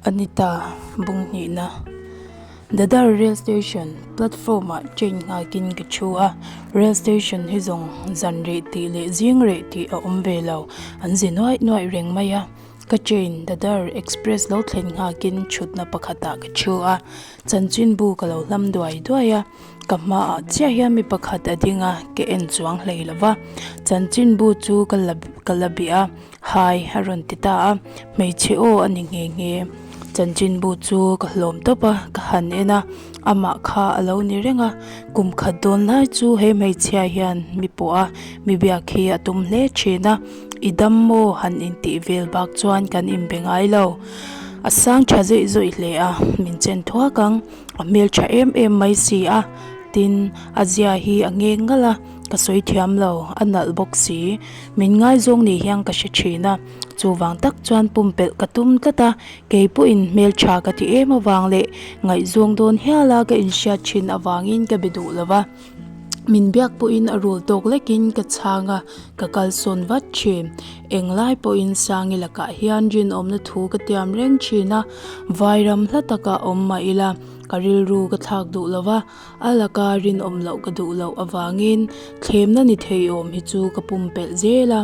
Anita Bunghnihna Dadar Rail Station platform ah train nghakin ka thu a, Rail Station hi zawng zan reh tih leh zing reh tih a awm ve lo, an zi nuaih nuaih reng mai a, ka train Dadar Express lo thlen nghakin thutna pakhatah ka thu a, chanchinbu ka lo hlam duai duai a. Ka hmaah chiah hian mi pakhat a ding a, ka en chuang hlei lo va, chanchinbu chu ka la ka la bih a, hai a rawn ti ta a, hmeichhe aw a ni nghe nghe. Chanchinbu chu ka hlawm tawp a, ka han en a, amah kha a lo ni reng a, kum khat dawn lai chu he hmeichhia hian mi pawh a, mi biak hi a tum hle thin a, i dam maw han intih vel bak chuan kan inbe ngai lo. A sang tha zeih zawih hle a, min chen thuak ang. A hmel tha em em mai si a, tin a zia hi a ngeng ngalh a, ka sawi thiam lo, a nalh bawk si. Min ngaizawng ni hian ka hre thin a, chuvang tak chuan pumpelh ka tum tlat a, kei pawhin hmel tha ka ti em avang leh ngaihzawng dawn hial a ka inhriat thin avangin ka be duh lo va. Min biak pawhin a rul tawk lekin ka chhang a, ka kalsawn vat thin. Englai pawhin Sangi lakah hian rinawmna thu ka tiam reng thin a, Vairam hla takah awm mah ila ka rilru ka thlak duh lo va, a laka rinawm loh ka duh loh avangin thlemna ni thei awm hi chu ka pumpelh zel a.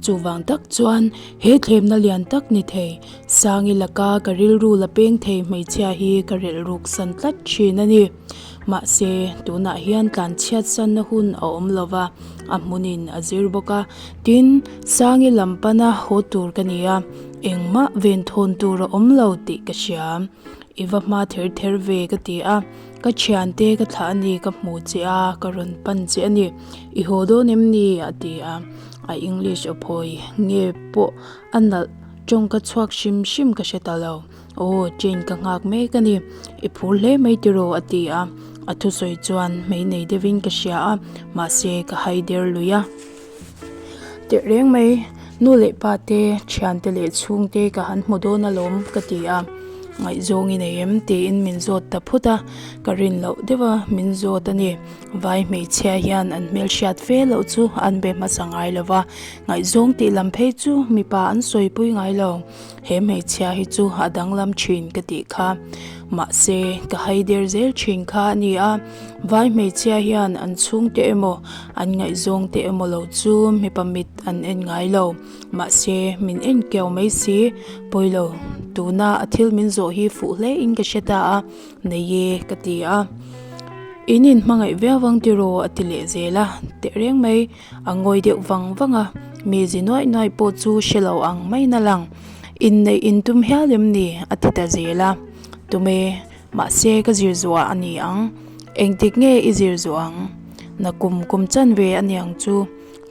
Chuvang tak chuan he thlemna lian tak ni thei Sangi laka ka rilru la peng thei hmeichhia hi ka relh ruk san tlat thin a ni. Mahse, tunah hian tlanchhiat sanna hun a awm lo va, a hmunin a zir bawk a. Tin, Sangi lam pana haw tur ka ni a, engmah venthawn tur a awm lo tih ka hria. I va hma ther ther ve ka ti a, ka thiante ka thlah a ni, ka hmu che a, ka rawn pan che a ni. I haw dawn em ni? a ti a, a English aw phawi nge pawh a nalh tawng ka chhuak hrim hrim ka hre ta lo. Aw, train ka nghak mek a ni. I phur hle mai tiraw a ti a. A thusawi chuan hmei nei deuhin ka hria a, mahse ka hai der lui a. Teh reng mai, nu leh pa te, thiante leh chhungte ka han hmu dawn alawm ka ti a. Ngaihzawng i nei em? tiin min zawt ta phut a, ka rin loh deuh a, min zawt a ni. Vai hmeichhia hian an hmelhriat fe loh chu an be hmasa ngai lo va, ngaihzawng tih lam phei chu mipa an sawipui ngai lo. He hmeichhia hi chu a danglam thin ka tih kha. Mahse, ka hai der zel thin kha a ni a. Vai hmeichhia hian an chhungte emaw, an ngaihzawng te emaw lo chu mipa mit an en ngai lo. Mahse, min en keu mai si. Pawilo, tuna a thil min zawh hi fuh hle in ka hre ta a, nei e ka ti a. In inhmangaih viau ang tiraw a ti leh zel a, tehreng mai. A ngawi deuh vang vang a, mi zi nuaih nuaih pawh chu hre lo ang maiin a lang. Inneih in tum hial em ni? a ti ta zel a. Tume, mahse ka zir zuah a ni ang. Engtik nge i zir zuah ang? Na kum kum chan ve a niang chu.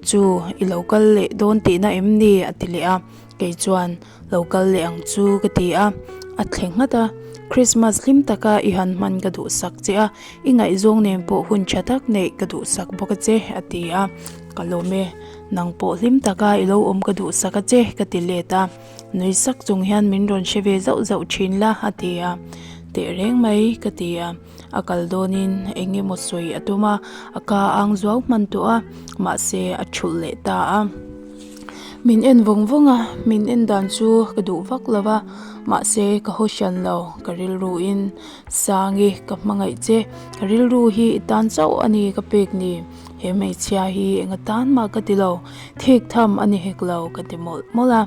Chu, i lo kal leh dawn tihna em ni? a ti leh a. Kei chuan, Lo kal leh ang chu ka ti a. A thle nghat a, Christmas hlim taka i han hman ka duhsak che a, i ngaihzawng nen pawh hun tha tak neih ka duhsak bawk a che, a ti a. Ka lawm e, nang pawh hlim taka i lo awm ka duhsak a che, ka ti let a. Nui sak chung hian min rawn hre ve zauh zauh thin la, a ti a. Tehreng mai, ka ti a. A kal dawnin eng emaw sawi a tum a, a ka ang zuau hman tawh a, mahse a thulh leh ta a. Min en vawng vawng a, min en dan chu ka duh vak lo va, mahse ka haw hran lo, ka rilru in Sangi ka hmangaih che, ka rilru hi i tan chauh a ni ka pek ni, he hmeichhia hi enga tan mah ka ti lo, thik tham a ni hek lo ka ti mawlh mawlh a.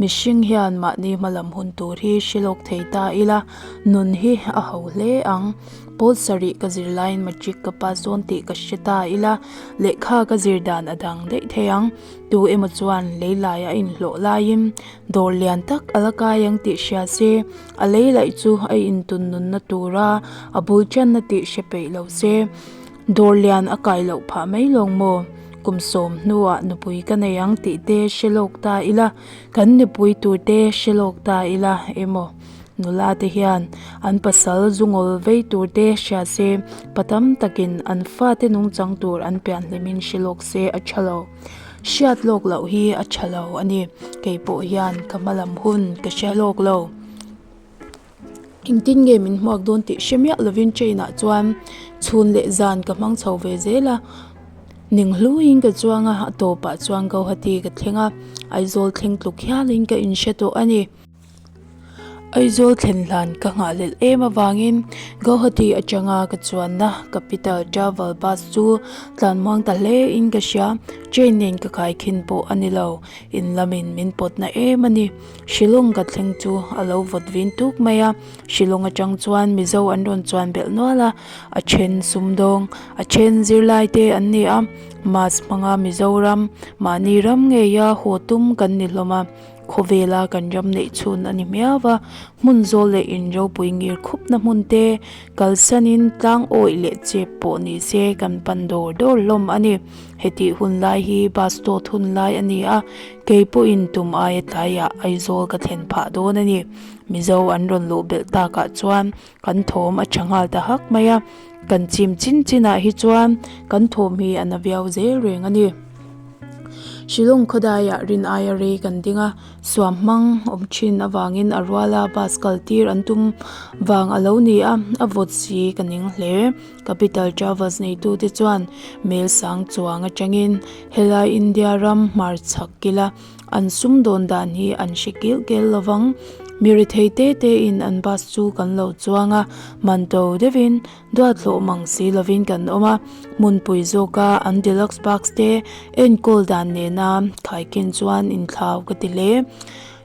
Mihring hian mahni hmalam hun tur hi hre lawk thei ta ila, nun hi a ho hle ang. Pawl sarih ka zir laiin matric ka pass dawn tih ka hre ta ila, lehkha ka zir dan a dang daih thei ang. Tu emaw chuan lei lai a inhlawh laiin dawr lian tak a la kai ang tih hria se, a lei laih chu a intun nunna tura a bul tanna tih hre peih lo se, dawr lian a kai loh phah mai lawng maw? Kum sawm hnuah nupui ka nei ang tih te hre lawk ta ila, kan nupui tur te hre lawk ta ila emaw? Nula te hian an pasal zungawl vei tur te hria se, pa tam takin an fate nungchang tur an pian hlimin hre lawk se a tha lo. Hriat lawk loh hi a tha lo a ni. Kei pawh hian ka hma lam hun ka hre lawk lo. Engtin nge min hmuak dawn tih hre miah lovin train ah chuan chhun leh zan ka hmang chho ve zel a. Ning hluiin ka chuang a, a tawpah chuan Guwahati ka thleng a, Aizawl thleng tluk hialin ka inhre tawh a ni. Aizawl thlen hlan ka nghahhlelh em avangin Guwahati atanga ka chuanna Capital Travel Bus chu tlan muang ta hle in ka hria. Train nen ka khai khin pawh a ni lo, in lamin min pawtna em a ni. Shillong ka thleng chu a lo vawt vin tuk mai a, Shillong atang chuan Mizo an rawn chuan belh nual a, a then sumdawng, a then zirlai te an ni a, Mass hmanga Mizoram mahni ram ngeia haw tum kan ni hlawm a. Khawvela kan ram neih chhun a ni hmiau va, hmun zawl leh in ropui ngir khupna hmun te kalsanin tlang awih leh chep pawh ni se kan pan dawr dawr hlawm a ni. Hetih hun lai hi bus dawt hun lai a ni a, kei pawhin tum aia tlaiah Aizawl ka thlen phah dawn a ni. Mizo an rawn luh belh takah chuan kan thawm a tha nghal ta hak mai a, kan chim chin chinah hi chuan kan thawm hi a na viau zel reng a ni. Shillong khawdaiah rin aia rei kan ding a, suam hmang awm thin avangin a ruala bus kal tir an tum vang a lo ni a, a vawt si ka ning hle. Capital Travels neitute chuan mel sang chuang atangin helai India ram hmarchhak kila an sumdawn dan hi an hre kil kel lovang. Mi rethei te tein an bus chu kan lo chuang a, man to deuhin Duat hlawh mang si lovin kan awm a, hmunpui zawka an deluxe box te enkawl dan nena khaikhin chuan inthlau ka ti hle.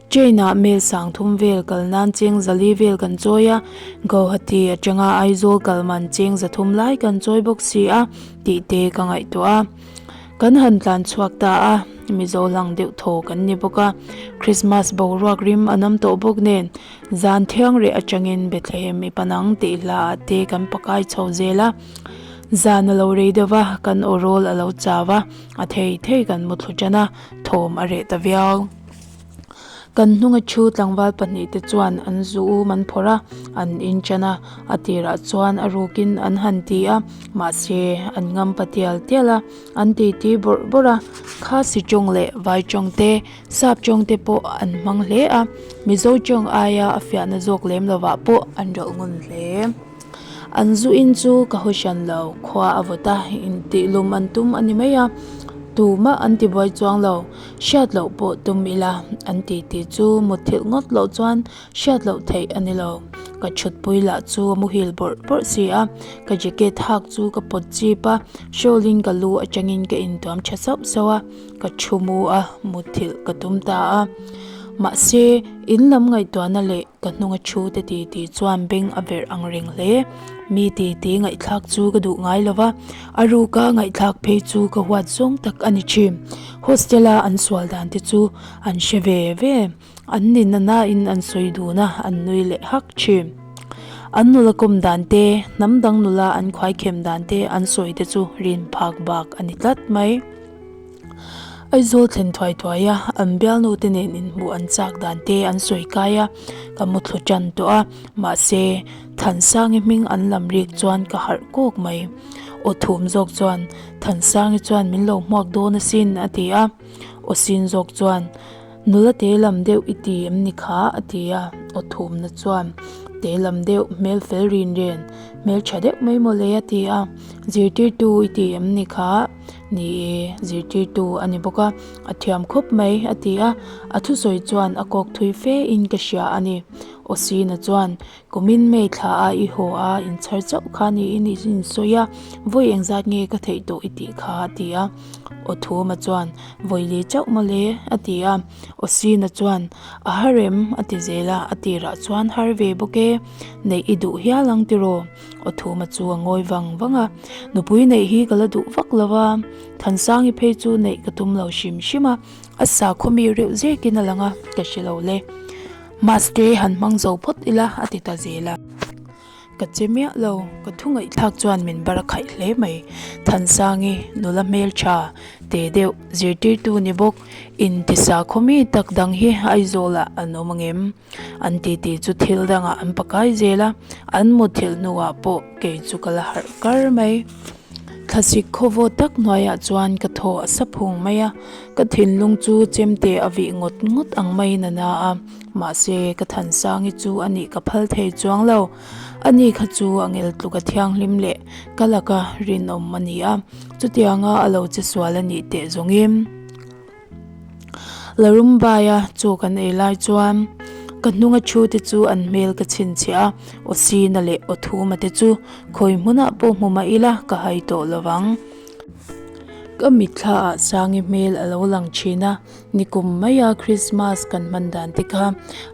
Train ah mel sang thum vel kal nan cheng zali vel kan chawi a, Guwahati atanga Aizawl kal man cheng za thum lai kan chawi bawk si a tih te ka ngaihtuah a. Kan han tlan chhuak ta a, Mizo lang deuh thaw kan ni bawk a, Christmas boruak rim a nam tawh bawk nen Zan thiang reh atangin Bethlehem i pan ang tih hla ah te kan pakai chho zel a, zan a lo rei deuh va, kan aw rawl a lo chau a, a thei thei kan mu thlu tan a, thawm a reh ta viau. Kan hnunga thu tlangval pahnihte chuan an zu um an phawrh a, an in tan a, a tirah chuan a rukin an han ti a, mahse an ngam pa tial tial a, an titi bawrh bawrh a, Khasi tawng leh Vai tawng te Sap tawng te pawh an hmang hle a, Mizo tawng aia a fiahna zawk lem lovah pawh an rawlh ngun hle. An zu in chu ka haw hran lo, khua a vawt a, intihlum an tum a ni mai a, tumah an ti buai chuang lo, hriat loh pawh tum ila an ti tih chu mutthilh ngawt loh chuan hriat loh theih a ni lo. Ka thutpui lah chu a muhil bawrh bawrh si a, ka jacket hak chu ka pawt chip a, shawl in ka lu atangin ka intuam tha sauh sauh a. Ka thu mu a, mutthilh ka tum ta a. Mahse, in lam ngaihtuahna leh ka hnunga thu te ti ti chuan beng a verh ang reng hle. Mi ti ti ngaihthlak chu ka duh ngai lo va, a ruka ngaihthlak phei chu ka huat zawng tak a ni thin. Hostel-a an sual dan te chu an hre ve ve. An nihna nain an sawi dun a, an nui leh hak thin. An nula kawm dan te, hnam dang nula an khuaikhem dan te an sawi te chu rin phak bak a ni tlat mai. Aizawl thlen thuai thuai a, an bialnu te nen inhmuh an chak dan te an sawi kai a, ka muthlu tan tawh a, mahse Thansangi hming an lam rik chuan ka harh kawk mai. Aw thum zawk chuan Thansangi chuan min lo hmuak dawn asin a ti a, aw sin zawk chuan Nula te lam deuh i ti em ni kha? a ti a, aw thumna chuan te lam deuh hmel fel rin ren, hmel tha deuh mai mawle a ti a, zirtirtu i ti em ni kha? Ni e, zirtirtu a ni bawk a, a thiam khawp mai a ti a, a thusawi chuan a kawk thui fe in ka hria a ni. Awsina chuan, Kumin May thla a i haw a, inchhar chauh kha niin i insawi a, vawi engzat nge ka theih tawh i tih kha a ti a. Awthuma chuan, Vawi li chauh mawle a ti a. Awsina chuan, A har em? a ti zel a, a tirah chuan har ve bawk e, neih i duh hial ang tiraw? Awthuma chu a ngawi vang vang a, Nupui neih hi ka la duh vak lo va, Thansangi phei chu neih ka tum lo hrim hrim a, a sakhaw mi reuh zekin a lang a, ka hre lo le. Maste han hmang zo phawt ila a ti ta zel a. Ka che miah lo, ka thu ngaihthlak chuan min bar a khaih hle mai. Thansangi, nula hmeltha, te deuh, zirtirtu ni bawk, inti sakhaw mi tak dang hi Aizawlah an awm angem? An titi chu thil dangah an pakai zel a, an mutthilh hnuah pawh kei chu ka la harh kar mai. Thlasik khawvaw tak hnuaiah chuan ka thaw a sa phung mai a, ka thinlung chu chemte a vih ngawt ngawt ang maiin a na a, mahse ka Thansangi chu a nih ka phal thei chuang lo. Ani kha chu a ngel tluk a thianghlim leh ka laka rinawm a ni a, chutianga a lo che sual a nih teh zawngin. Larumbaia chaw kan ei lai chuan Ka hnunga thu te chu an hmel ka chhinchhiah a, aw sina leh aw thuma te chu khawi hmunah pawh hmu mah ila ka hai tawh lo vang. Ka mitthla ah Sangi hmel a lo lang thin a, nikum maia Christmas kan hman dan te kha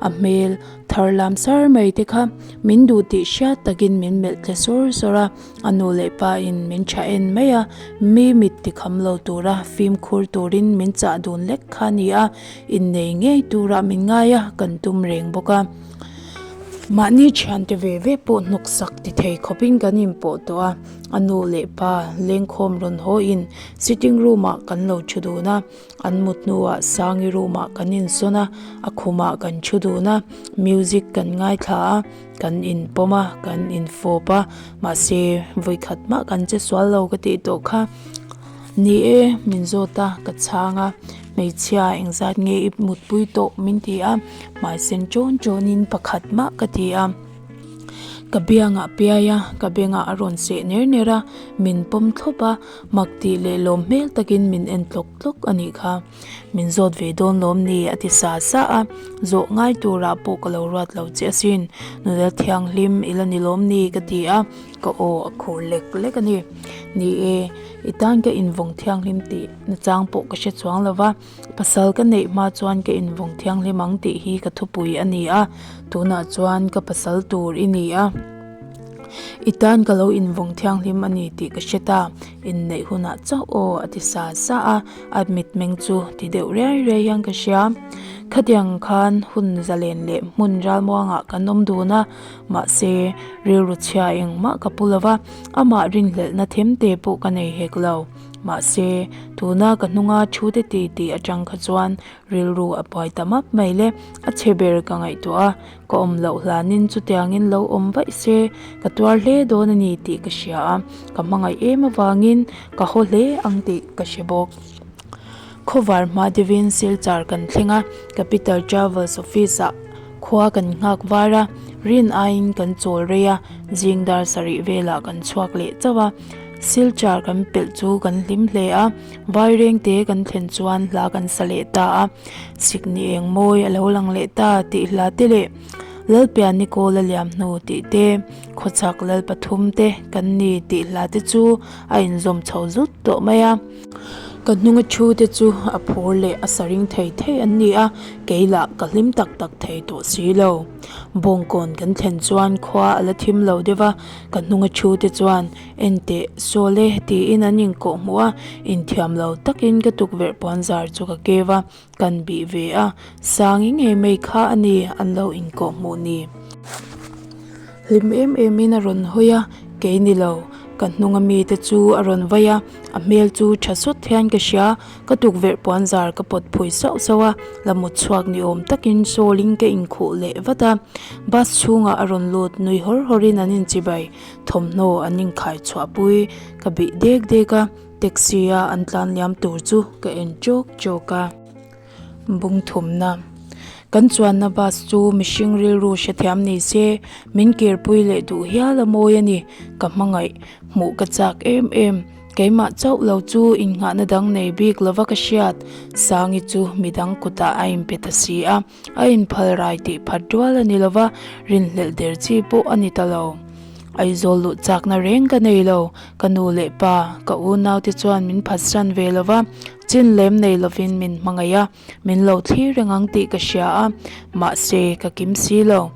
a hmel thar lam sar mai te kha min duh tih hriat takin min melh tle sawr sawr a, a nu leh pa in min tha en mai a, mi mit ti kham lo tura fimkhur turin min chah dun lek kha a ni a, innei ngei turah min ngai a, kan tum reng bawk a. Mahni thiante ve ve pawh hnawksak ti thei khawpin kan inpawh tawh a, a nu leh pa lengkhawm rawn haw in sitting room ah kan lo thu dun a, an mut hnuah Sangi room ah kan insawn a, a khumah kan thu dun a, music kan ngaithla a, kan inpawm a, kan infawp a, mahse vawikhat mah kan che sual lo ka tih tawh kha. Ni e, min zawt a, ka chhang a, hmeichhia engzat nge i mutpui tawh min ti a, hmai sen ṭawn ṭawnin pakhat mah ka ti a. Ka biangah piai a, ka bengah a rawn seh ner ner a, min pawm thlawp a, mak tih leh lawm hmel takin min en tlawk tlawk a nih kha. Min zawt ve dawn lawm ni a ti sa sa a, zawh ngai turah pawh ka lo ruat lo che asin, nula thianghlim i la ni lawm ni ka ti a, ka aw a khur lek lek a ni. Ni e, i tan ka invawng thianghlim tih nachang pawh ka hre chuang lo va. Pasal ka neih hma chuan ka invawng thianghlim ang tih hi ka thupui a ni a, tunah chuan ka pasal tur i ni a. I tan ka lo invawng thianghlim a ni tih ka hre ta, inneih hunah chauh aw a ti sa sa a, a mitmeng chu ti deuh riai riai hian ka hria. Khatiang khan hun zalen leh hmun ralmuangah kan awm dun a, mahse rilru chhia engmah ka pu lo va, amah rinhlelhna themte pawh ka nei hek lo. Mahse, tuna ka hnunga thu te ti tih atang kha chuan rilru a buai ta map mai le. A chhe ber ka ngaihtuah a, ka awm loh hlanin chutiangin lo awm vaih se ka tuar hle dawn a ni tih ka hria a, ka hmangaih em avangin ka haw hle ang tih ka hre bawk. Khawvar hma deuhin Silchar kan thleng a, Capital Travels office-ah khua kan nghak var a, rin aiin kan chawl rei a, zing dar sarih velah kan chhuak leh chauh a. Silchar kan pelh chu kan hlim hle a, Vairengte kan thlen chuan hla kan sa leh ta a, Sikni eng mawi a lo lang leh ta tih hla te leh Lalpiani kawl a liam hnu tih te, Khawchhak lal pathum te kan ni tih hla te chu a inzawm chho zut tawh mai a. Ka hnunga thu te chu a phur leh a sa ring thei thei an ni a, kei lah ka hlim tak tak thei tawh si lo. Bawngkawn kan thlen chuan khua a la thim lo deuh a, Ka hnunga thu te chuan enteh sawl e tiin an inkawh hmuh a, inthiam lo takin ka tukverh puan zar chu ka keu a, kan bih ve a, Sangi ngei mai kha a ni an lo inkawh hmuh ni. Hlim em em in a rawn hawi a, kei ni lo, ka hnunga mite chu a rawn vai a, a hmel chu tha sawt hian ka hria, Ka tukverh puan zar ka pawt phui sauh sauh a, la mut chhuak ni awm takin sawlin ka inkhuh leh vat a. Bus chhungah a rawn lut nui hawr hawrin an inchibai, thawmhnaw an inkhai chhuahpui ka bih dek dek a, taxi a an tlan liam tur chu ka en chawk chawk a. Bung thumna Kan chuanna bus chu mihring rilru hrethiam ni se, min kirpui leh duh hial a mawi a ni, ka hmangaih hmuh ka chak em em. Keimah chauh lo chu innghahna dang nei bik lova ka hriat, Sangi chu midang kutah a inpe ta si a, a inphal rai tih phat rual a ni lova, rinhlelh der chi pawh a ni ta lo. Aizawl luh chakna reng ka nei lo, ka nu leh pa, ka unaute chuan min phatsan ve lova, chin lem nei lovin min hmangaih a, Min lo thlir reng ang tih ka hria a, mahse ka kim si lo.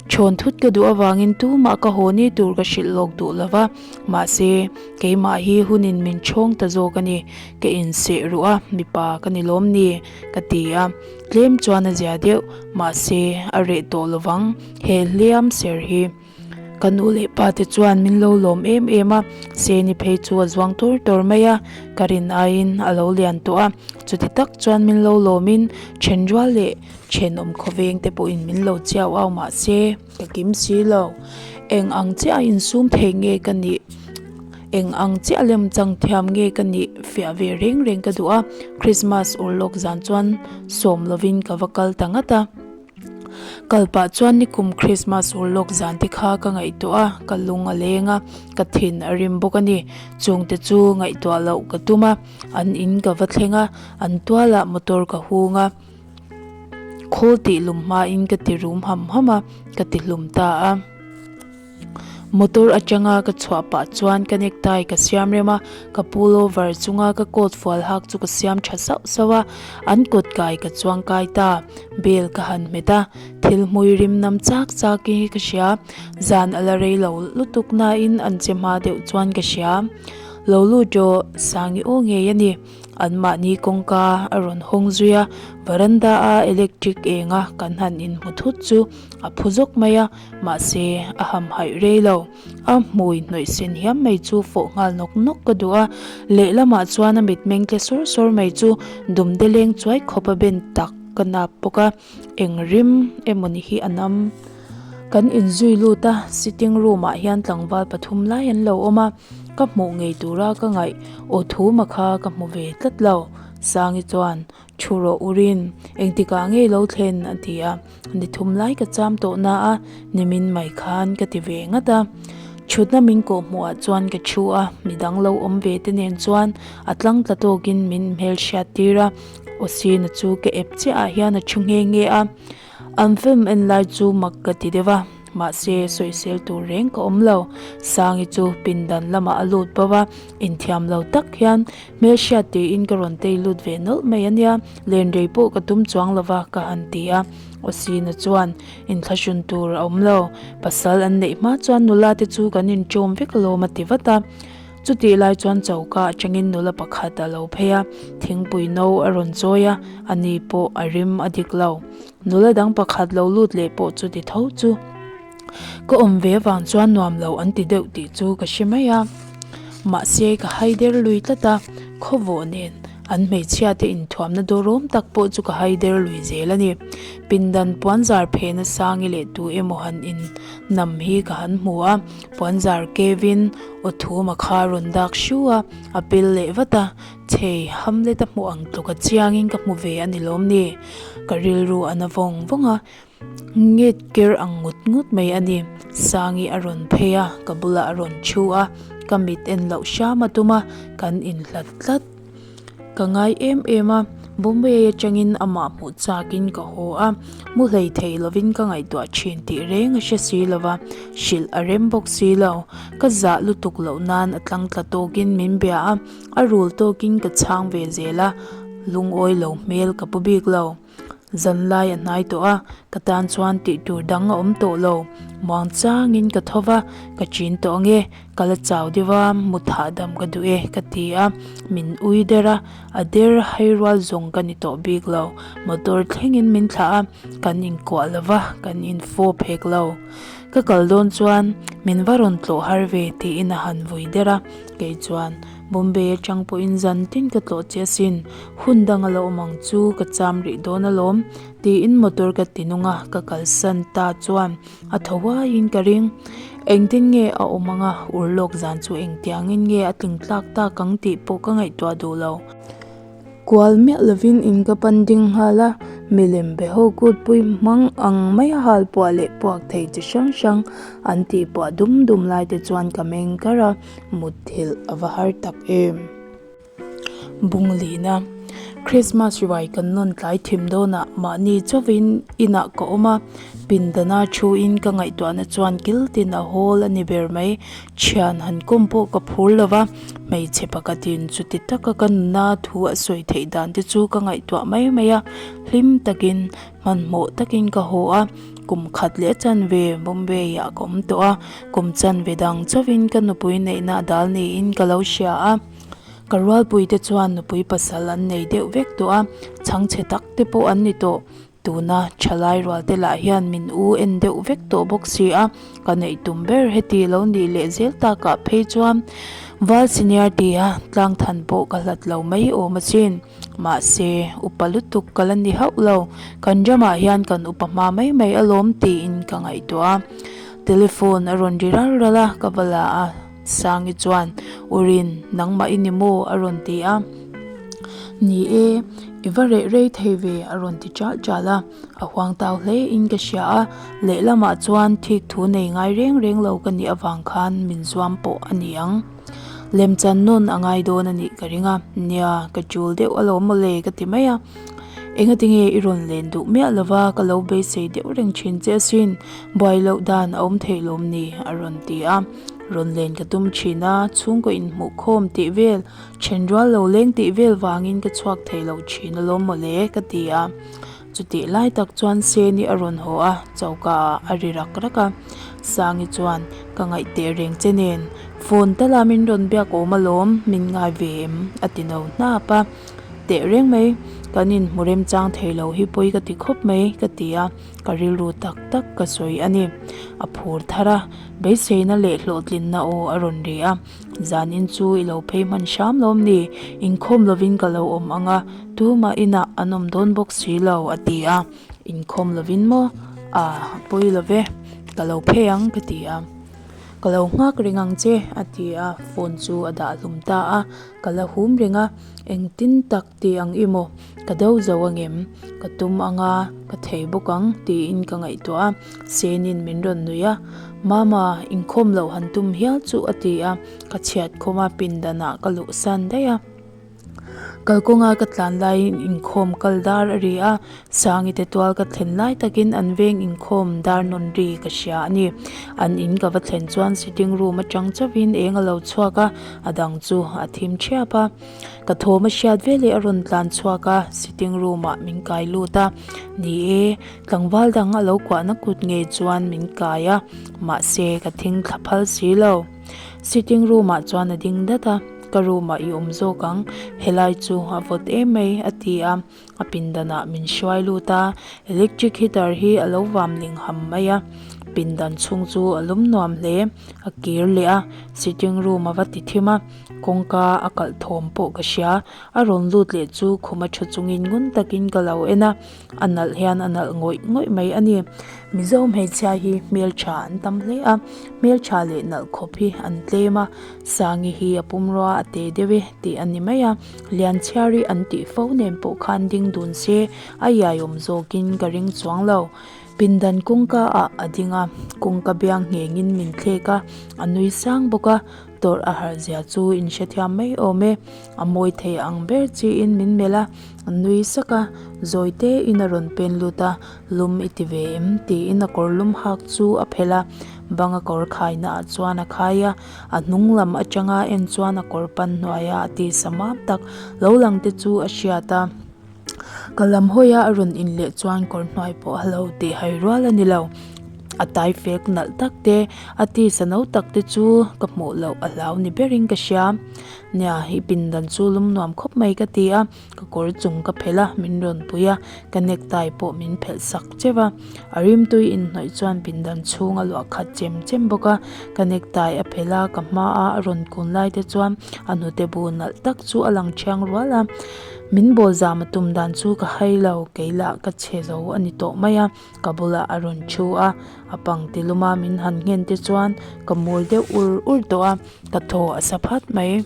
Chhawn thut ka duh avangin tumah ka haw ni tur ka hrilh lawk duh lo va, mahse keimah hi hunin min chhawng ta zawk a ni. Ka inseh ruh a, mipa ka ni lawm ni ka ti a, tlem chuan a zia deuh, mahse a reh tawh lo vang he hliam ser hi. Ka nu leh pa te chuan min lo lawm em em a, Seni phei chu a zuang tur tur mai a, ka rin aiin a lo lian tawh a, chuti tak chuan min lo lawmin then rual leh thenawm khawveng te pawhin min lo chiau au mah se ka kim si lo. Eng ang chiah a insum thei nge ka nih? Eng ang chiah lem chang thiam nge ka nih fiah ve reng reng ka duh a, Christmas urlawk zan chuan sawm lovin ka va kal ta ngat a. Kal pah chuan nikum Christmas ur lawk zan te kha ka ngaihtuah a, ka lung a leng a, ka thin a rim bawk a ni. Chungte chu ngaihtuah loh ka tum a, an in ka va thleng a, an tualah motor ka hung a. Khawl tih lum hmain ka ti rum ham ham a, ka ti hlum ta a. Motor atanga ka chhuah pah chuan ka necktie ka siam rem a, ka pullover chunga ka coat fual hak chu ka siam tha sauh sauh a, an kawt kai ka chuang kai ta. Bell ka han hmet a, thil hmui rim nam chak chak hi ka hria, zan a la rei lo lutuk nain an che hma deuh chuan ka hria. Lo lut rawh, Sangi aw ngei a ni. Anmahni kawngka a rawn hawng zui a, varanda a electric enga kan han inhmu thut chu a phu zawk mai a, mahse a hamhaih rei lo. A hmui hnawih sen hiam mai chu fawh nghal nawk nawk ka duh a, lehlamah chuan a mitmeng tle sawr sawr mai chu dumde leng chuai khawp a ben tak ka nap bawk a, eng rim emawni hi a nam. Kan inzui lut a, sitting room ah hian tlangval pathum lai an lo awm a. Ka hmuh ngei tura ka ngaih aw thuma kha ka hmu ve tlat lo. Sangi chuan, Thu rawh Urin, engtikah ngei lo thlen? a ti a. Ni thum lai ka cham tawh na a, nimin mai khan ka ti ve ngat a. Thutna min kawh hmuhah chuan ka thu a, midang lo awm ve te nen chuan a tlang tla tawkin min hmelhriat tir a. Awsina chu ka ep chiahah hian a thu nghe nghe a. An film en lai chu mak ka ti deuh a, mahse sawisel tur reng ka awm lo. Sangi chu pindan lamah a lut bo a, inthiam lo tak hian hmelhriat tiin ka rawn tei lut ve nawlh mai a nia, len rei pawh ka tum chuang lo va ka han ti a. Awsina chuan inthlahrun tur a awm lo, pasal an neih hma chuan nula te chu kan inṭawm vek alawm a ti vat a. Chutih lai chuan choka atangin nula pakhat a lo phei a, thingpui no a rawn chawi a, ani pawh a rim a dik lo. Nula dang pakhat lo lut leh pawh chu ti tho chu ka awm ve avang chuan nuam lo an ti deuh tih chu ka hre mai a. Mahse ka haider lui tlat a, khawvawh nen an hmeichhia te inthuamna dawrawm tak pawh chu ka haider lui zel a ni. Pindan puanzar phehna sangi leh tu emaw han in nam hi ka han hmu a. Puanzar Kevin aw thuma kha rawn dak hru a, a pil leh vat a, chei Hamlet a hmuh ang tluk a chiangin ka hmu ve a ni lawm ni? Ka rilru a na vawng vawng a, nget ker ang ngut ngut mai a ni. Sangi a rawn phei a, ka bulah a rawn thu a, ka mit en loh hram a tum a, kan inhlat tlat. Ka ngai em em a, Bombay atangin amah hmuh chakin ka haw a, mu hlei thei lovin ka ngaihtuah thin tih reng a hre si lo va, hrilh a rem bawk si lo. Ka zah lutuk loh nan a tlang tla tawkin min bia a, a rul tawkin ka chhang ve zel a, lungawi lo hmel ka pu bik lo. Zanlai a hnai tawh a, ka tan chuan tih tur dang a awm tawh lo. Muang changin ka tho va, ka chin tawh ange, ka la chau deuh a, mut hahdam ka duh e ka ti a, min ui der a, a der hai rual zawng ka ni tawh bik lo. Motor thlengin min thlah a, kan inkuah lo va, kan infawp hek lo. Ka kal dawn chuan min va rawn tlawh har ve tiin a han vui der a, kei chuan Bombay atang pawhin zan tin ka tlawh che asin, hun dang a la awm ang chu ka cham rih dawn alawm, tiin motor ka ti nung a, ka kalsan ta chuan a thaw huaiin ka ring. Engtin nge a awm ang a, urlawk zan chu engtiangin nge a tling tlak tak ang tih pawh ka ngaihtuah duh lo. Kual miah lovin in ka pan ding nghal a, milem be ho kutpui hmang ang mai a hal puah leh puak thei chi hrang hrang an tih puah dum dum lai te chuan ka meng kar a, mutthilh a va har tak em. Bunglina Christmas ruai kan nawn tlai thim dawnah mahni chauhin inah ka awm a, pindana thuin ka ngaihtuahna chuan kil tin a hawl a ni ber mai. Thian han kawm pawh ka phur lo va, hmeichhe pakhatin chuti taka ka nuna thu a sawi theih dan te chu ka ngaihtuah mai mai a, hlim takin hmanhmawh takin ka haw a, kum khat leh chanve Bombay ah ka awm tawh a, kum chanve dang chauhin ka nupui neihna a dal niin ka lo hria a, ka rualpui te chuan nupui pasal an nei deuh vek tawh a, chhangchhe tak te pawh an ni tawh. Tuna thalai rual te lah hian min u en deuh vek tawh bawk si a, ka neih tum ber heti lo nih leh zel takah phei chuan Val senior tia tlang than pawh ka hlat lo mai awm asin. Mahse, upa lutuk ka la ni hauh lo, kan ramah hian kan upa hma mai mai alawm tiin ka ngaihtuah a. Telephone a rawn ri ral ral a, ka va la a, Sangi chuan, Urin, nangmah i ni maw? a rawn ti a. Ni e, i va reh rei thei ve a rawn ti chal chal a, a huang tau hle in ka hria a, lehlamah chuan thik thu nei ngai reng reng lo ka nih avang khan min zuam pawh a ni ang. Lemchan nawn a ngai dawn a nih ka ring a, nia ka chul deuh alawm mawle ka ti mai a. Engatinge i rawn len duh miah lova ka lo beisei deuh reng thin che asin, buai loh dan a awm theih lawm ni? a rawn ti a. Rawn len ka tum thin a, chhungkaw inhmuhkhawm tih vel, then rual lo leng tih vel vangin ka chhuak thei lo thin alawm mawle ka ti a. Chutih lai tak chuan Seni a rawn haw a, choka ah a ri rak rak a. Sangi chuan, Ka ngaih teh reng che nen, phone tala min rawn biak awm alawm, min ngai ve em? a ti no hnap a. Teh reng mai, kan inhmu remchang thei lo hi pawi ka ti khawp mai, ka ti a, ka rilru tak tak ka sawi a ni. A phur thar a, beiseina leh hlawhtlinna aw a rawn ri a, Zanin chu i lo phei hman hram lawm ni, inkhawm lovin ka lo awm ang a, tumah inah an awm dawn bawk si lo, a ti a, Inkhawm lovin maw? A, a pawi lo ve, ka lo phei ang, ka ti a. Ka lo nghak reng ang che, a ti a, phone chu a dah hlum ta a. Ka la hum reng a, engtin tak ti ang i maw? Ka do zo angem? Ka tum ang a, ka thei bawk ang tiin ka ngaihtuah a, Senin min rawn nuih a, Mama, inkhawm loh han tum hial chu a ti a, ka chhiat khawm a, pindanah ka luhsan daih a. Kalkawnga ka tlan laiin inkhawm kal dar a ri a, Sangi te tual ka thlen lai takin an veng inkhawm dar nawn ri ka hria a ni. An in ka va thlen chuan sitting room atang chauhin eng a lo chhuak a, a dang chu a thim thiap a. Ka thawm a hriat veleh a rawn tlan chhuak a, sitting room ah min kai lut a. Ni e, tlangval dang a lo kuahna kut ngei chuan min kai a, mahse ka thing thla phal si lo. Sitting room ah chuan a ding dat a, Ka room ah i awm zawk ang, helai chu a vawt em mai a ti a. A pindanah min hruai lut a, electric heater hi a lo vam ling ham mai a, pindan chhung chu a lum nuam hle, a kir leh a, sitting room a va ti thim a, kawngka a kalh thawm pawh ka hria, a rawn lut leh chu khum a thu chungin ngun takin ka lo en a, a nalh hian a nalh ngawih ngawih mai a ni. Mizo hmeichhia hi hmeltha an tam hle a, hmeltha leh nalh khawp hi an tlem a, Sangi hi a pumrua a te deuh e tih a ni mai a. Lianchhiari an tih fo nen pawh khan ding dun se a iaiawm zawkin ka ring chuang lo. Pindan kawngka ah a ding a, kawngka biang nghengin min thlek a, a nui sang bawk a, tawrh a harh zia chu in hrethiam mai awm e. A mawi thei ang ber chiin min melh a, a nui sak a, zawi tein a rawn pen lut a, lum i ti ve em tiin a kawr lum hak chu a phelh a, banga kawr khaina ah chuan a khai a. A hnung lam atanga en chuan a kawr pan hnuaia a tisa mam tak lo lang te chu a hriat a. Ka lam hawi a a rawn in leh chuan kawr hnuai pawh a lo tih hai rual a ni lo. A tai fek nalh tak te, a tisa no tak te chu ka hmuh loh a hlau ni berin ka hria. Nia, i pindan chu lum nuam khawp mai ka ti a. Ka kawr chung ka phelh a, min rawn pui a, ka necktie pawh min phelh sak cheuh a. A rimtui inhnawih chuan pindan chhung a luah khat chem chem bawk a, ka necktie a phelh a, ka hmaa a rawn kun lai te chuan a hnute bu nalh tak chu a lang thiang rual a. Min bawl zam a tum dan chu ka hai lo, kei lah ka chhe zo a ni tawh mai a, ka bulah a rawn thu a, a pang ti lum a min han nghen te chuan ka mur deuh ur ur tawh a, ka thaw a sa phat mai.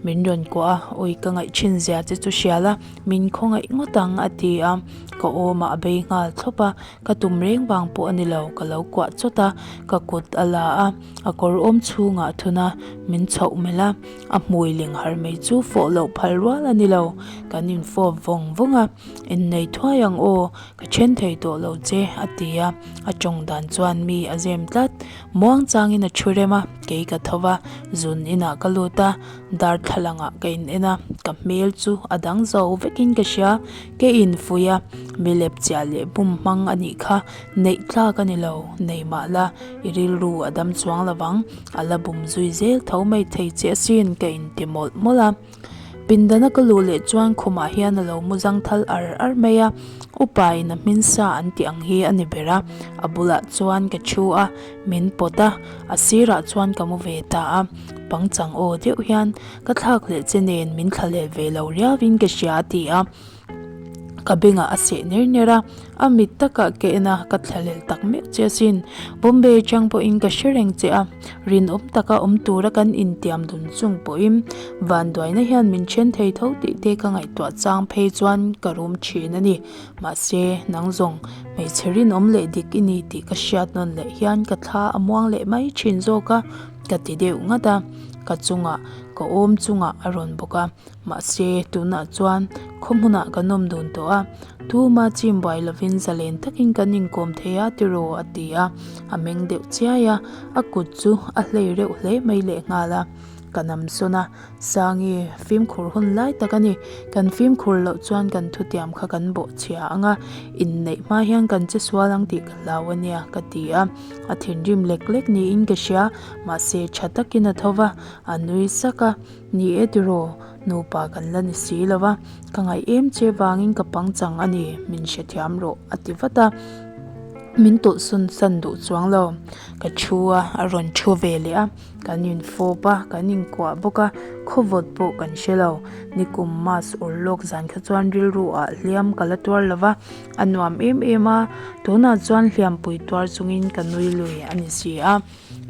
Min rawn kuah a, awi ka ngaih thin zia che chu hria la, min khawngaih ngawt ang a ti a, ka awmah a bei nghal thlawp a, ka tum reng vang pawh a ni lo, ka lo kuah chawt a, ka kut a la a, a kawr awm chhungah a thun a, min chhoh melh a, a hmui ling har mai chu fawh loh phal rual a ni lo, kan infawp vawng vawng a, innei thuai ang aw, ka then thei tawh lo che a ti a, a tawng dan chuan mi a zem tlat. Muang changin a thu rem a, kei ka tho va, zun inah ka lut a, darthlalangah ka in en a, ka hmel chu a dang zo vekin ka hria, ke in fuih a, mi lep chiah leh bum hmang a nih kha, neih tlak a ni lo, nei mah la, i rilru a dam chuang lo vang, a la bum zui zel tho mai thei che asin ka inti mawlh mawlh a. Pindana ka luh leh chuan khumah hian a lo mu zang thal ar ar mai a, upa in a hmin sa an tih ang hi a ni ber a, a bulah chuan ka thu a, min pawt a, a sirah chuan ka mu ve ta a, pangchang aw deuh hian ka thlak leh che nen min thla leh ve lo riau in ka hria a ti a. Ka bengah a seh ner ner a, a mit takah ka en a, ka thlalel tak meuh che asin. Bombay atang pawhin ka hre reng che a, rinawm taka awm tura kan intiam dun chung pawhin vanduaina hian min then thei tho tih te ka ngaihtuah chang phei chuan ka rum thin a ni. Mahse, nang zawng hmeichhe rinawm leh dik i ni tih ka hriat nawn leh hian ka thla a muang leh mai thin zawk a, ka ti deuh ngat a, ka chungah ka awm chungah a rawn bawk a. Mahse, tunah chuan khaw hmunah kan awm dun tawh a, Tuma chim buai lovin zalen takin kan inkawm thei a tiraw a ti a, a meng deuh chiai a, a kut chu a hlei reuh hle mai lehnghal a. Ka nam sawn a, Sangi, fimkhur hun lai tak a ni. Kan fimkhur loh chuan kan thutiam kha kan bawh chhia ang a, inneih hma hian kan che sual ang tih ka hlau a nia, ka ti a. A thinrim lek lek niin ka hria, mahse tha takin a tho va, a nui sak a. Ni e tiraw, nupa kan la ni si lo va, ka ngaih em che vangin ka pangchang a ni, min hrethiam rawh, a ti vat a. Min tawlhsawn san duh chuang lo. Ka thu a, a rawn thu ve leh a. Kan infawp a, kan inkuah bawk a, khawvawt pawh kan hre lo. Nikum Mas ur lawk zan kha chuan rilru ah hliam ka la tuar lo va, a nuam em em a, tunah chuan hliampui tuar chungin ka nui lui a ni si a.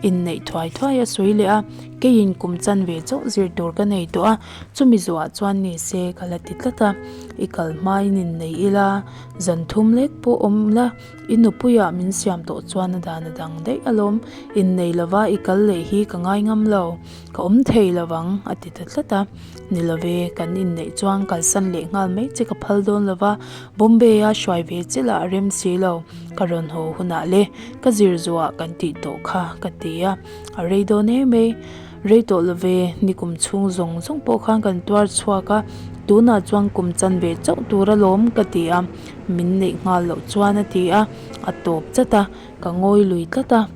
Inneih thuai thuai a sawi leh a, keiin kum chan ve chauh zir tur ka nei tawh a, chumi zuah chuan ni se ka la ti tlat a, i kal hmain innei ila, zan thum lek pawh awm la, I nupuiah min siam tawh chuan a dan a dang daih alawm, innei lova i kal leh hi ka ngai ngam lo, ka awm thei lovang a ti ta tlat a. Ni love, kan inneih chuan kalsan leh nghal mai che ka phal dawn lova, Bombay-a hruai ve che lah a rem si lo, ka rawn haw hunah le ka zir zuah kan tih tawh kha ka ti a, a rei dawn em mai. Rei tawh love, ni kum chhung zawng zawng pawh khan kan tuar chhuak a, tunah chuan kum chan ve chauh tur alawm ka ti a. Min neih nghal loh chuan a ti a, a tawp chat a, ka ngawi lui tlat a.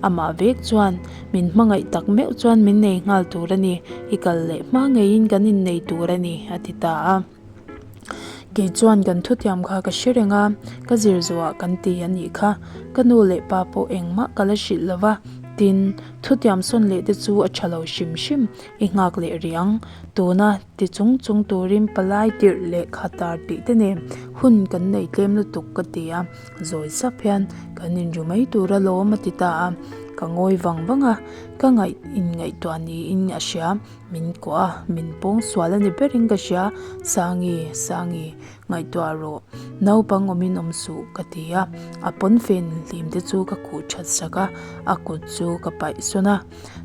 Amah vek chuan min hmangaih tak meuh chuan min nei nghal tur a ni, i kal leh hma ngeiin kan innei tur a ni a ti ta a. Kei chuan kan thutiam kha ka hre reng a, ka zir zuah kan ti a nih kha. Ka nu leh pa pawh engmah ka la hrilh lo va, tin, thutiam sawn leh te chu a tha lo hrim hrim, i nghak leh rih ang. Tuna ti chung chung turin palai tirh leh khatar tih te nen hun kan nei tlem lutuk ka ti a, zawi sap hian kan inru mai tur alawm a ti ta a, ka ngawi vang vang a, ka ngaih inngaihtuah niin a hria. Min kuah a, min pawng sual a ni berin ka hria, Sangi, Sangi, ngaihtuah rawh, naupang awmin awm suh ka ti a, a pawnfen hlim te chu ka khuh that sak a, a kut chu ka paih sawn a,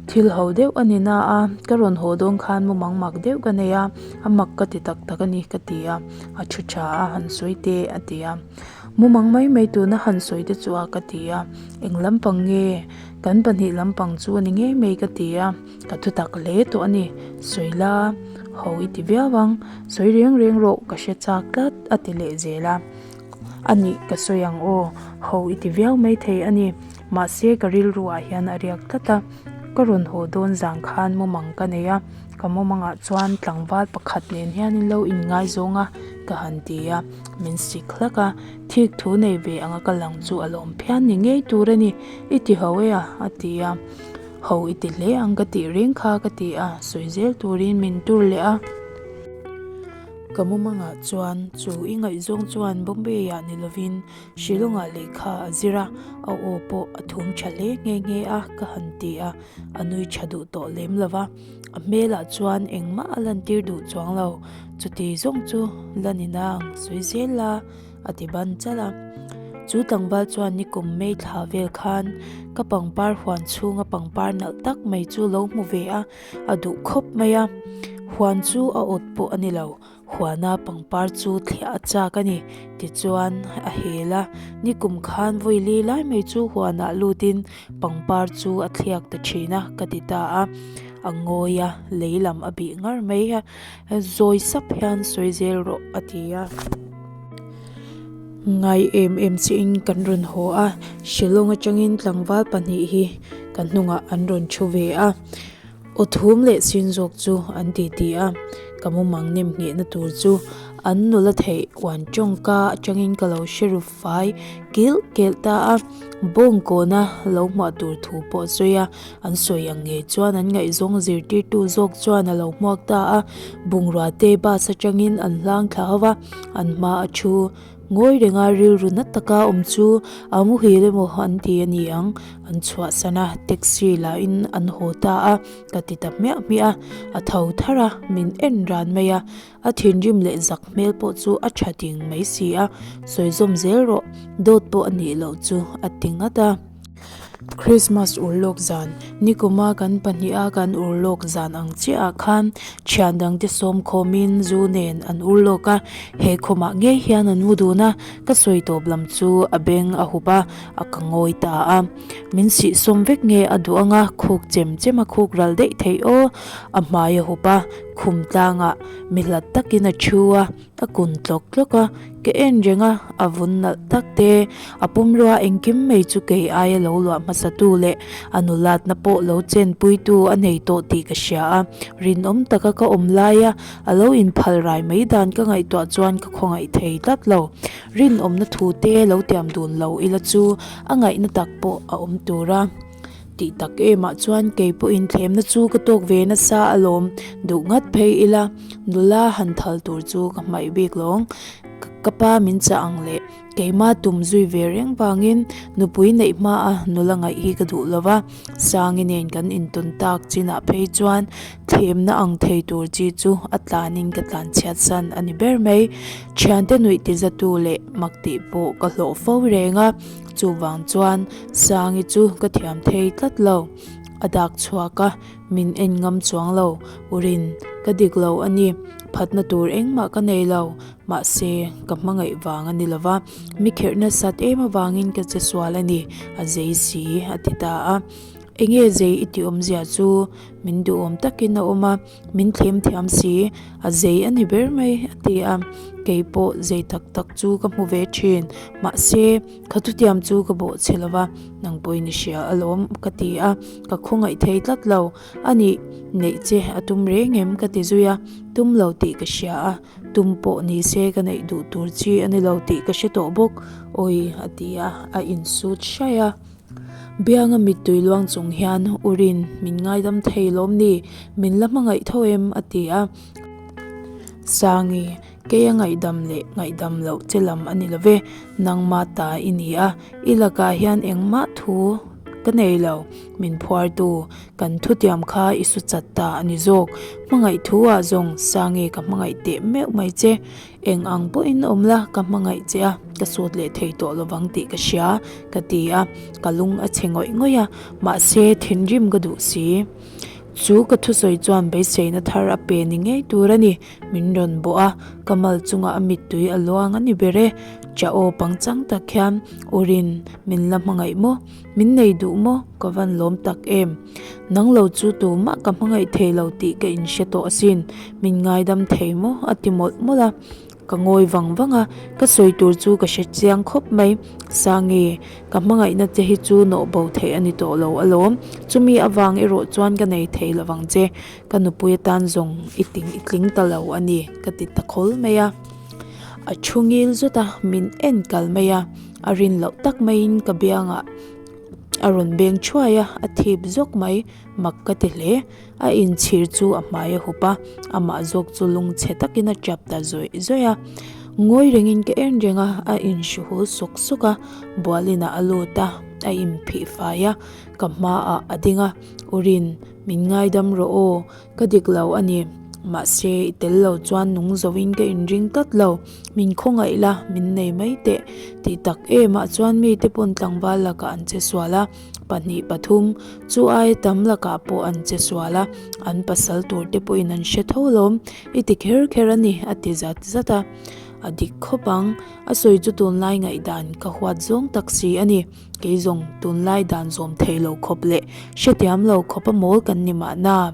thil ho deuh a ni na a, ka rawn haw dawn khan mumang mak deuh ka nei a, a mak ka ti tak tak a ni ka ti a, a thu tha a han sawi teh a ti a, mumang mai mai tuna han sawi te chu a ka ti a, eng lampang nge kan pahnih lampang chu a ni ngei mai ka ti a. Ka thu tak hle tawh a ni, sawi la ho i ti viau ang, sawi reng reng rawh ka hre chak tlat a ti leh zel a, a nih ka sawi ang aw, ho i ti viau mai thei a ni, mahse ka rilru ah hian a riak tlat a, ka rawn haw dawn zang khan mumang ka nei a, ka mumangah chuan tlangval pakhat nen hian in lo inngaizawng a ka han ti a, min sik hlak a, thik thu nei ve anga ka lang chu a lawm phian ni ngei tur a ni, i ti ho e a a ti a. Ho i ti hle ang ka tih reng kha ka ti a, sawi zel turin min tur leh a. Ka mumangah chuan chu i ngaihzawng chuan Bombay ah ni lovin Shillong ah lehkha a zir a, a aw pawh a thum tha hle nghe nghe a ka han ti a, a nui tha duh tawh lem lo va, a hmelah chuan engmah a lantir duh chuang lo, chuti zawng chu la ni nang sawi zel la. a ti ban chalh a. Chu tlangval chuan nikum May thla vel khan ka pangpar huan chhunga pangpar nalh tak mai chu lo hmu ve a, a duh khawp mai a. Huan chu a awt pawh a ni lo, huana pangpar chu thliah a chak a ni. Tichuan a hel a, nikum khan vawi li lai mai chu huanah lutin pangpar chu a thliak ta thin a ka ti ta a. A ngawi a, lei lam a bih ngar mai a. Zawi sap hian sawi zel rawh a ti a. Ngai em em chiin kan rawn haw a, Shillong atangin tlangval pahnih hi ka hnungah an rawn thu ve a. Aw thum leh sin zawk chu an ti ti a, ka mumang nem nghehna tur chu an nula theih uan tawngka atangin ka lo hre ru fai kilh kelh ta a. Bawng kawna lo hmuah tur thu pawh a sawi a. An sawi ang ngei chuan an ngaihzawng zirtirtu zawk chuan a lo hmuak ta a, bungrua te bus atangin an hlang thla ho va, an hma a thu ngawi renga rilru na taka awm chu a muhil emaw an ti a ni ang, an chhuahsan a, taxi lahin an haw ta a, ka ti ta hmiah hmiah a, a tho thar a, min en ran mai a, a thinrim leh zak hmel pawh chu a tha ding mai si a, sawi zawm zel rawh, dawt pawh a nih loh chu a ti ngat a. Christmas urlawk zan, nikuma kan pahniha kan urlawk zan ang chiahah khan thian dangte sawm khawmin zu nen an urlawk a, he khawmah ngei hian an mu dun a, ka sawi tawp lam chu a beng a hup a, a ka ngawi ta a. Min sihsawm vek nge a duh anga khuk chem chem a khuk ral daih theih aw, a hmai a hup a, khum tlangah mi hlat takin a thu a. Ka kun tlawk tlawk a, ka en reng a, a vun nalh tak te, a pumrua engkim mai chu kei aia lo luah hmasa tu leh a nulatna pawh lo chenpuitu a nei tawh tih ka hria a, rinawm taka ka awm laia a lo inphal rai mai dan ka ngaihtuah chuan ka khawngaih thei tlat lo. Rinawmna thu te lo tiam dun lo ila chu a ngaihna tak pawh a awm tur a. Tih tak emah chuan kei pawhin thlemna chu ka tawk ve nasa alawm duh ngat phei ila nula han thal tur chu ka hmaih bik lawng. Ka pa min chah ang leh keima tum zui ve reng vangin nupui neih hmaa nula ngaih hi ka duh lova, Sangi nen kan intawn tak chinah phei chuan thlemna ang thei tur chi chu a tlanin ka tlanchhiat san a ni ber mai. Thiante nuih tizatu leh mak tih pawh ka hlawh fo reng a. Chuvang chuan Sangi chu ka thiam thei tlat lo. A dak chhuak a, min en ngam chuang lo. Urin, ka dik lo a ni. Phatna tur engmah ka nei lo. Mahse, ka hmangaih vang a ni lo va, mi kherh nasat em avangin ka che sual a ni, a zei si, a ti ta a. Enge zei i tih awmzia chu min duhawm takin a awm a, min thlem thiam si, a zei a ni ber mai a ti a, kei pawh zei tak tak chu ka hmu ve thin, mahse ka thutiam chu ka bawh chhe lova, nang pawhin i hria alawm ka ti a, ka khawngaih thei tlat lo, a nih neih che a tum reng em ka ti zui a, tum lo tih ka hria a, tum pawh ni se ka neih duh tur chi a ni lo tih ka hre tawh bawk, awi a ti a, a insut hraih a. Bianga mittui luang chung hian Urin min ngaidam thei lawm ni, min la hmangaih tho em? a ti a. Sangi, kei a ngaihdam leh ngaihdam loh che lam a ni lo ve, nangmah ta i ni a, i lakah hian engmah thu ka nei lo, min phuartu, kan thutiam kha i su chat ta a ni zawk. Hmangaih thu ah zawng Sangi ka hmangaih teh meuh mai che. Eng ang pawhin awm la, ka hmangaih che a, ka sawt leh thei tawh lovang tih ka hria, ka ti a, ka lung a chhe ngawih ngawih a, mahse thinrim ka duh si. Chu ka thusawi chuan beiseina thar a pe ni ngei tur a ni, min rawn bawh a, ka mal chungah a mittui a luang a ni ber e. Cha aw pangchang tak hian Urin min la hmangaih maw? Min nei duh maw? Ka van lawm tak em? Nang lo chu tumah ka hmangaih thei lo tih ka inhre tawh asin, min ngaidam thei maw? a ti mawlh mawlh a. Ka ngawi vang vang a, ka sawi tur chu ka hre chiang khawp mai. Sangi, ka hmangaihna che hi chu nawh bo theih a ni tawh lo alawm. Chumi avang erawh chuan ka nei thei lo vang che. Ka nupui atan zawng i ting i tling ta lo a ni, ka ti ta khawl mai a. A thu ngil zut a, min en kal mai a. A rin loh tak maiin ka biangah a rawn beng thuai a, a thip zawk mai, mak ka ti hle. A inchhir chu a hmai a hup a, amah zawk chu lungchhe takin a tap ta zawih zawih a. Ngawi rengin ka en reng a, a inhruhul sawk sawk a, bualinah a lut a, a inphih fai a, ka hmaah a ding a, Urin, min ngaidam rawh aw, Ka dik lo a ni. Mahse, i tel lo chuan nung zoin ka inring tlat lo. Min khawngaih la, min nei mai teh. Tih tak emah chuan mite pawn tlangval lakah an che sual a, pahnih pathum, chu aia tam lakah pawh an che sual a, an pasal tur te pawhin an hre tho lawm. I ti kher kher a ni, a ti zat zat a. A dik khawp ang. A sawi chu tunlai ngaihdan ka huat zawng tak si a ni. Kei zawng tunlai dan zawm thei lo khawp leh hrethiam lo khawp a mawl kan ni mahna.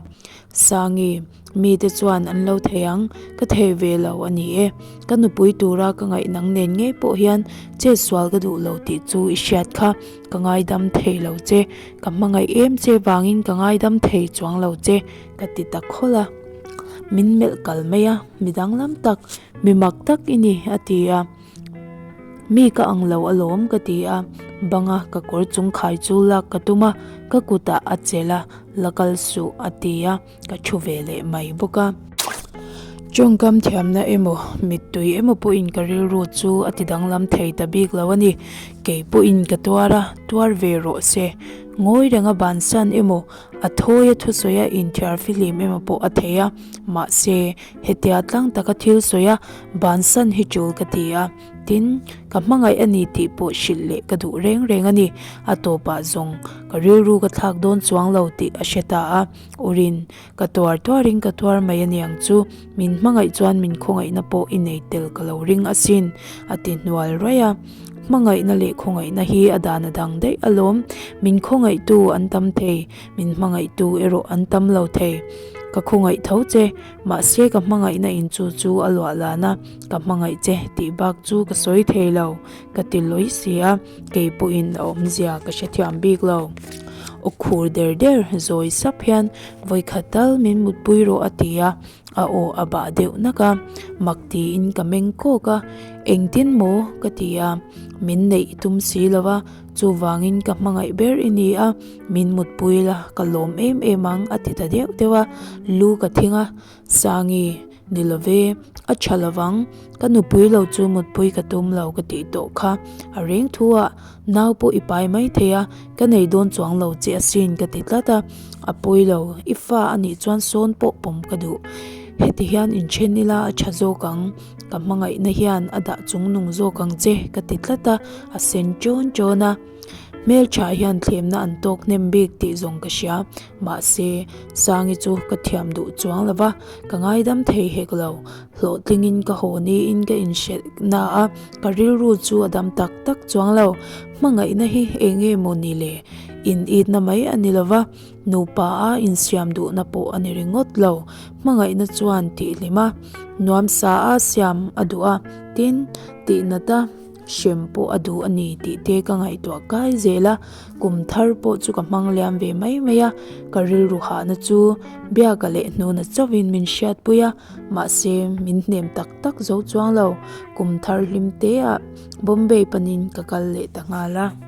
Sangi, mite chuan an lo thei ang, ka thei ve lo a ni e. Ka nupui tura ka ngaih nang nen ngei pawh hian chetsual ka duh lo tih chu i hriat kha. Ka ngaidam thei lo che, ka hmangaih em che vangin ka ngaidam thei chuang lo che, ka ti ta khawlh a. Min melh kal mai a, mi danglam tak, mi mak tak i ni, a ti a. Mi ka ang lo alawm ka ti a, banga ka kawr chung khai chu lak ka tum a, ka kutah a chelh a, la kal suh a ti a, ka thu ve leh mai bawk a. Tawngkam thiamna emaw, mittui emaw pawhin ka rilru chu a ti danglam thei ta bik lo a ni. Kei pawhin ka tuar a, tuar ve rawh se. Ngawi renga bansan emaw, a thawi a thusawi a inthiar fihlim emaw pawh a thei a, mahse, hetia tlang taka thil sawi a bansan hi tul ka ti a. Tin, ka hmangaih a ni tih pawh hrilh leh ka duh reng reng a ni. A tawpah zawng ka rilru ka thlak dawn chuang lo tih a hre ta a. Urin, ka tuar tuarin ka tuar mai a niang chu, min hmangaih chuan min khawngaihna pawh i nei tel ka lo ring asin, a ti hnual raih a. Hmangaihna leh khawngaihna hi a dan a dang daih alawm. Min khawngaihtu an tam thei, min hmangaihtu erawh an tam lo thei. Ka khawngaih tho che, mahse ka hmangaihna in chu chu a luah lan a, ka hmangaih che tih bak chu ka sawi thei lo, ka ti lawi si a, kei pawhin a awmzia ka hrethiam bik lo. Aw khur der der zawi sap hian vawikhat tal min mutpui rawh a ti a, A aw a bah deuh nak a, mak tiin ka meng kawk a, engtin maw ka ti a, min neih i tum si lo a, chuvangin ka hmangaih ber i ni a, min mutpui la ka lawm em em ang a ti ta deuh deuh a, lu ka thing a, Sangi, ni lo ve, a tha lo vang, ka nupui lo chu mutpui ka tum lo ka tih tawh kha, a reng thu ah Nau pawh i pai mai thei a, ka nei dawn chuang lo che asin ka ti tlat a, a pawi lo, i fa a nih chuan sawn pawh pawm ka duh. Heti hian inthen ila a tha zawk ang, ka hmangaihna hian a dah chung nung zawk ang che ka ti tlat a, a sen ṭawn ṭawn a. Hmelṭha hian thlemna an tawk hnem bik tih zawng ka hria, mahse Sangi chu ka thiam duh chuang lo va, ka ngaidam thei hek lo. Hlawhtlingin ka haw niin ka inhrilh na a, ka rilru chu a dam tak tak chuang lo. Hmangaihna hi eng nge maw ni le? In itna mai a ni lova, nupa a insiam duhna pawh a ni ringawt lo. Hmangaihna chuan tihhlim a, nuamsa a siam a duh a, tin, tihnat a. Hrem pawh a duh a ni tih te ka ngaihtuah kai zel a, kum thar pawh chu ka hmang liam ve mai mai a, ka rilru hahna chu biaka leh hnuna chauhin min hriatpui a, mahse min hnem tak tak zo chuang lo, kum thar hlim te ah Bombay panin ka kal leh ta nghal a.